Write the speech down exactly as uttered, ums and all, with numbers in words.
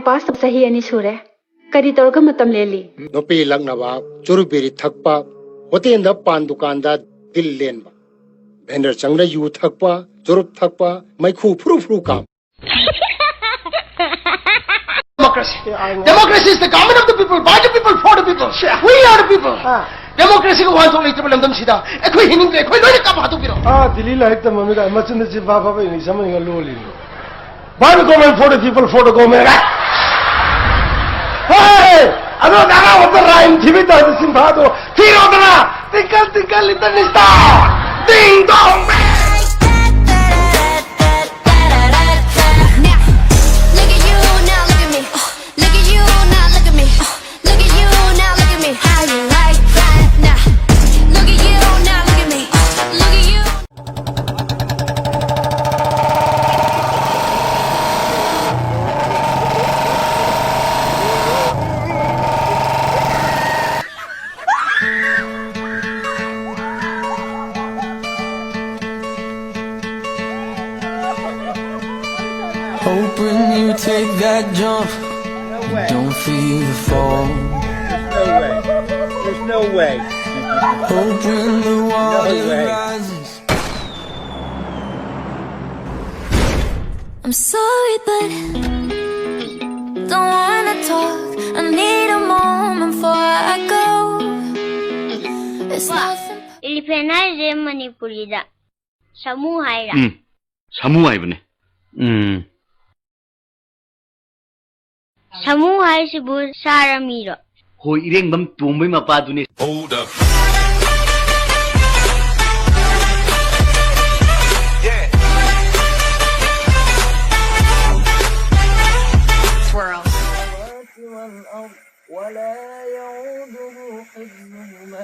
Pass ꯇꯧꯕ ꯆꯍꯤ ꯑꯅꯤ ꯁꯨꯔꯦ꯫ ꯀꯔꯤ ꯇꯧꯔꯒ ꯃꯇꯝ ꯂꯦꯜꯂꯤ? ꯅꯨꯄꯤ ꯂꯛꯅꯕ, ꯆꯨꯔꯨꯞ ꯕꯤꯔꯤ ꯊꯛꯄ, ꯍꯣꯇꯦꯜꯗ ꯄꯥꯟ ꯗꯨꯀꯥꯟꯗ ꯗꯤꯜ ꯂꯦꯟꯕ, ꯚꯦꯟꯗꯔ ꯆꯪꯗ ꯌꯨ ꯊꯛꯄ, ꯆꯨꯔꯨꯞ ꯊꯛꯄ, ꯃꯩꯈꯨ ꯐꯨꯔꯨ ꯐꯨꯔꯨ ꯀꯥꯝ꯫ Democracy. Democracy is the government of the people, by the people, for the people. We are the people. Democracy ꯒꯤ ꯋꯥꯍꯟꯊꯣꯛ ꯂꯩꯇ꯭ꯔꯕ ꯂꯝꯗꯝꯁꯤꯗ ꯑꯩꯈꯣꯏ ꯍꯤꯡꯅꯤꯡꯗ꯭ꯔꯦ, ꯑꯩꯈꯣꯏ ꯂꯣꯏꯅ ꯀꯥꯞꯄ ꯍꯥꯠꯇꯣꯛꯄꯤꯔꯣ꯫ ꯑꯥ, ꯗꯤꯜꯂꯤ ꯂꯥꯏꯔꯤꯛ ꯇꯝꯃꯝꯃꯤꯒ ꯃꯆꯤꯟꯗ ꯆꯤꯟꯐꯥ ꯐꯥꯕ ꯏꯪꯂꯤꯁ ꯑꯃ ꯏꯪꯉ ꯂꯣꯜꯂꯤꯅꯤ꯫ By the government, for the people, for the government. Hey! ꯑꯗꯣ ꯅꯅꯥꯎ ꯑꯝꯇ ꯔꯥꯏꯝ ꯊꯤꯕꯤ ꯇꯧꯔꯗꯤ ꯆꯤꯟꯐꯥꯗꯣ ꯊꯤꯔꯣꯗꯅ! Tinkle, tinkle, little star! Ding dong bell! Now, look at you, now look at me. Look at you, now look at me. Look at you, now look at me. How you like that? Now, look at you, now look at me. Look at you. Hope when you take that jump, don't feel the fall. There's no way. There's no way. Hope when the water rises. I'm sorry, but don't wanna talk. I need a moment before I go. It's nothing. Elephant ꯍꯥꯏꯁꯦ ꯃꯅꯤꯄꯨꯔꯤꯗ ꯁꯥꯃꯨ ꯍꯥꯏꯔ? ꯎꯝ, ꯁꯥꯃꯨ ꯍꯥꯏꯕꯅꯦ꯫ ꯎꯝ꯫ ꯁꯥꯃꯨ ꯍꯥꯏꯁꯤꯕꯨ ꯁꯥꯔ ꯃꯤꯔꯣ? ꯍꯣꯏ, ꯏꯔꯦꯡꯕꯝ ꯇꯣꯝꯕꯩ ꯃꯄꯥꯗꯨꯅꯦ꯫ Hold up. Yeah. Swirl. ولا يؤوده حفظهما.